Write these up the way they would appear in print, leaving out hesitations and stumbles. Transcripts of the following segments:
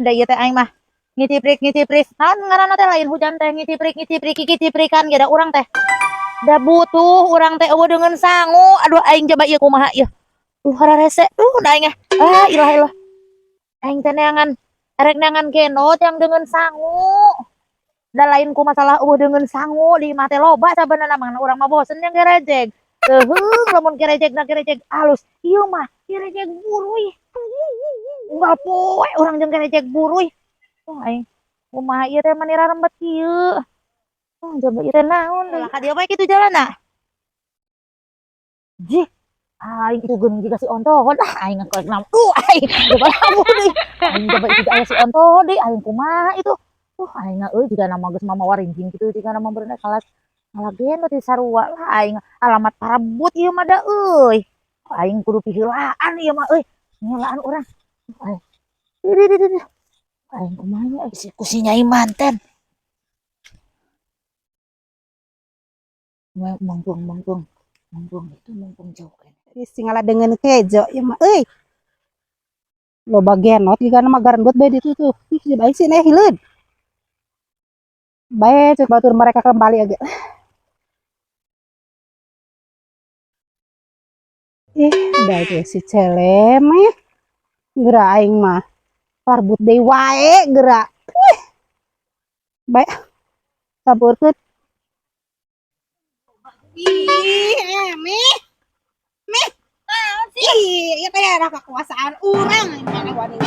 Da ieu teh aing mah ngiciprik ngiciprik. Naon ngaranna teh, lain hujan teh, ngiciprik ngiciprik ngiciprikan ge da urang teh. Da butuh urang teh euweuh deungeun sangu. Aduh, aing coba ieu kumaha ieu. Duh, hararese. Duh, da aing. Ah, ilah ilah. Aing teh neangan, erek neangan genot yang deungeun sangu. Da lain ku masalah euweuh deungeun sangu, di imah teh loba sabenerna mah, urang mah bosen yang gerejeg. Teuheung lamun gerejegna gerejeg alus. Ieu mah gerejeg buruy. Unggal poe urang jeung gerejeg buruy. Oh, aing kumaha ieu teh mani rarembet kieu. Oh, coba ieu teh naon deui? Ka dieu bae kitu jalanna. Jih, aing itu geuning jiga si Ontohod. Ah, aing ngeukeut naon. Duh, aing coba lamun deui. Aing coba itu aya si Ontohod deui, aing kumaha itu. Aing euy, jiga nama geus mamawa rinjing kitu, jiga nama beureunan kalas ngalagen di sarua lah aing, alamat parebut ieu mah da euy. Aing kudu piheulaan ieu mah euy. Ngeulaan urang. Aing. Ih, ih, ih, ih. Aing kumaha nya euy, ku si Nyai Manten. Manggung manggung manggung itu manggung jauh kan. Si ngalah dengan kejo ya mah euy. Loba genot jika mah garendut bae ditu tuh. Ih, baik sih nih hileud. Bae cek batur mereka kembali aja. Ih, udah itu si celem ya. Geura aing mah. Parbut deui wae geura. Ih. Bae. Saburkeun. Ih, mi. Mi. Ih, ieu teh daerah kekuasaan urang, mana wani-wani.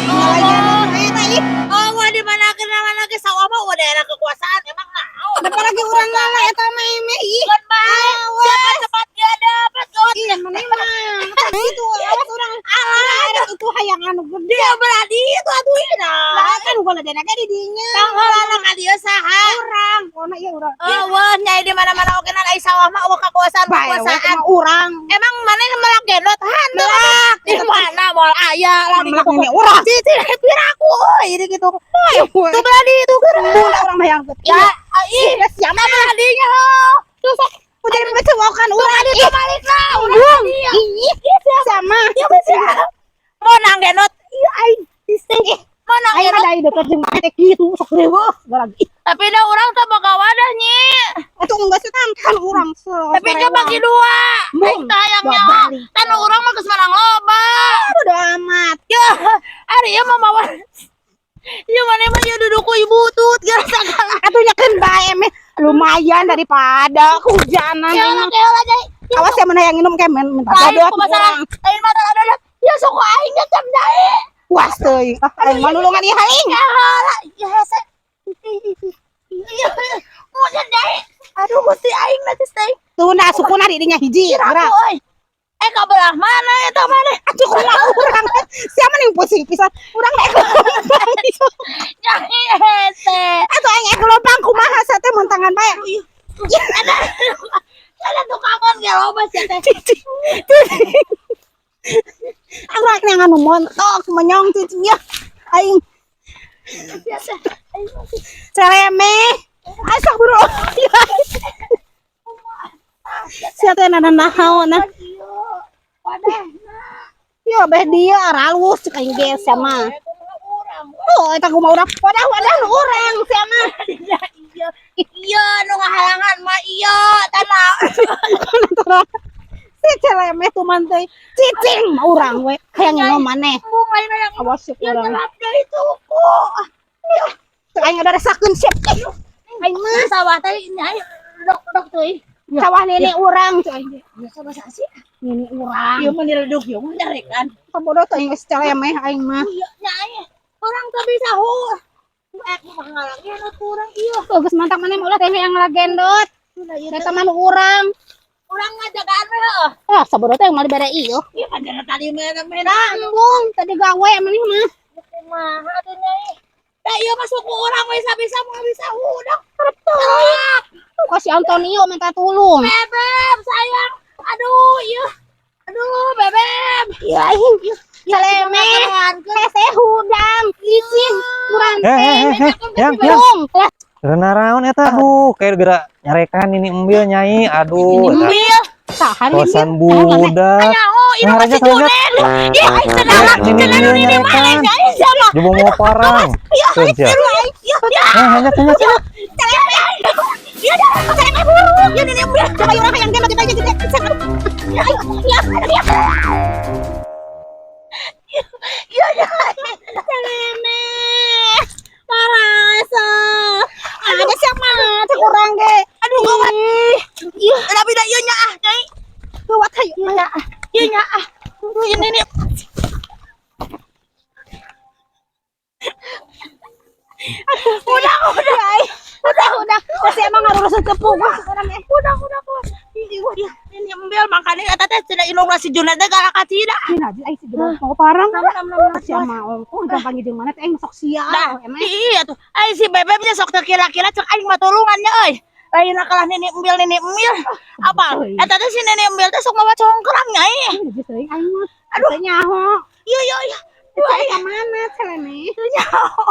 Ngalayan eta ih. Oh, wah, di mana kena mana ke sawah mah wah daerah kekuasaan, emang naon? Ada lagi urang ngala eta mah eme ih. Bukan bae. Siapa cepat dia dapat gawat. Iya, mana mah. Gitu, awas urang. Alah, itu hayang anu gede. Dia berarti itu atuh nah. Lah kan gua ladena ge di dinya. Tanggalana ka dieu saha? Urang, pokona ieu urang. Oh, wah, nyai di mana-mana oge nan ai sawah mah euweuh kekuasaan Bae we kekuasaan. mah urang. Emang mana yang melak genot hantu? Melak. Di mana moal aya lah di Melak ini urang. Cici piraku euy ini gitu. Tuh berarti itu geura. Bunda urang mah hayang gede. Ya, ih, Ya siapa berarti nya. Tuh sok Udah dipecowokan urang. itu balik lah urang Bung. dia. Ih, sama. Iya betul. Mau nang genot. Iya aing. Mau nang Aing genot. mah dari deket jeung maneh teh kitu sok reueuh lagi. Tapi dah urang teh boga wadah, Nyi. Atuh enggak sih kan urang so. Tapi ke bagi dua. Bung. Aing teh hayang nyaho. Babalik. Tan urang mah geus menang loba. Bodo amat. Ya, ari ieu mah mawa. Ieu maneh mah ieu duduk ku ibu tut gara sagala. Atuh nyakeun bae meh lumayan daripada kehujanan. Ya lah, ya lah, Nyai. Awas ya mana yang minum kayak minta Lain dodot ku masalah. Lain masalah dodot. Ya sok ku aing nyecep, Nyai. Puas teuing. Ah, aing mah nulungan ieu haling. Ya lah, ya hese. Iya, mun Nyai. Aduh, Gusti aing nanti teh. Tuh nah sukuna di dinya hiji. Aku Geura. euy. Eh, ka belah mana eta maneh? Atuh kumaha urang. Siapa nih pusing pisan. Urang mah ek leumpang. Nyai hese. Atuh aing ek leumpang kumaha sa teh mun tangan bae. Ada ada tukangan ge loba sia teh. Urang yang anu montok menyong cicing ya. Aing Sia teh. celeme. Ayo bro. Sia teh nana naon nah. Wadah. Yo beh dia aralus cek aing ge sia mah. Oh, eta kumaha urang. Wadah wadah nu urang sia mah. Iya, iya. Iya, nu ngahalangan mah iya, tanah. Si celeme tuman teh cicing mah urang we. Hayang nginum maneh. Embung lain yang Awas cek ya urang. nyelap deui tuku. Cek aing ada resakeun siap. Aing mah Sawah teh nyai dok-dok teuy. Sawah nenek urang cek aing. Biasa bahasa sih. Nenek urang. Ieu mah direduk ieu mah nyarekan. Kabodoh teh geus celeme aing mah. Iya, nyai. Urang teu bisa hu. Eh, kumaha ngalangin atuh urang ieu. Geus mantap maneh mah ulah teh yang ngagendot. Ulah ieu Eta teh. mah nu urang. Urang ngajagaan we heuh. Ah, sabodoh teh mah dibere ieu. Ieu kan tadi mah Embung tadi gawe maneh mah. Kumaha atuh nyai. Da ieu mah suku urang we sabisa moal bisa hudang. Telak. Kasih Antonio minta tulung. Bebeb sayang. Aduh, iya. Aduh, bebeb. Ya aing. Celeme. Hese hudang, cicing, kurang Eh, eh, eh, eh, yang, yang. Embung. Lah, Renaraon eta, aduh, kayak gerak nyarekan ini embil nyai, aduh, eta Embil. Tahan kosan budak. Nyaho, ini Nah, masih raja, raja. Junen. Ih, aing teu nalak, Ini cenah nu embil ini mah nyarekan. nyai siapa? Coba mau parang. Keun sia. Ya, ya. Eh, hanya hanya. Ya, ya, ya, nini embil. Coba urang hayang ge bagi gede. Ya, ya, ya. Ya, ya. Celemeh. Parasa. Ada siapa? Cek urang ge. Aduh, gawat. Iya, tapi dah ieu nya ah, Nyai. Gawat hayu. Iya, iya nya ah. Aduh, ini nih. Udah, udah. Udah, udah. Masih emang ngarurusun ke punggung urang ge. Udah, udah, udah. Iya, ini embil makanya eta teh cenah indungna si Junet teh galak ka cida. Ini aja ai si Junet mau parang. Nam nam nam. Sia mah ongkoh gampang jeung mana teh aing sok sia. Nah, Emeh. iya tuh. Ai si Bebeb nya sok teu kira-kira cek aing mah tulungan nya euy. Lain kalah nini embil nini embil. Apa? Euy. Eta teh si nini embil teh sok mawa congkrang nyai. Ini geus teuing aing mah. Aduh, nyaho. Iya iya iya. Duh, aing ka mana celemeh? Nyaho.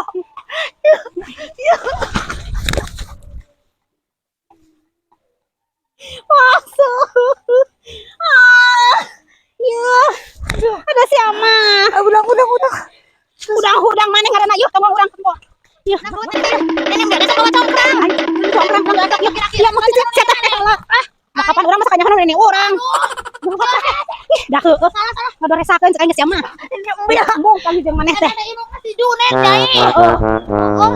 Masuk. Ah. Iya. Ada siapa? Udah udah udah. Udang-udang mana ngaranna yuk tong urang semua. Yuk. Nini embil teh sok mawa congkrang. Congkrang congkrang. Yuk, ya mesti cek cek Ah, nah kapan urang masa kanyahan ini urang. Ih, dah heueuh. Salah salah. Ngadoresakeun cek aing geus sia mah. Nini embil. Embung kami jeung maneh teh. Eta teh indungna si Junet nyai. Oh. Oh.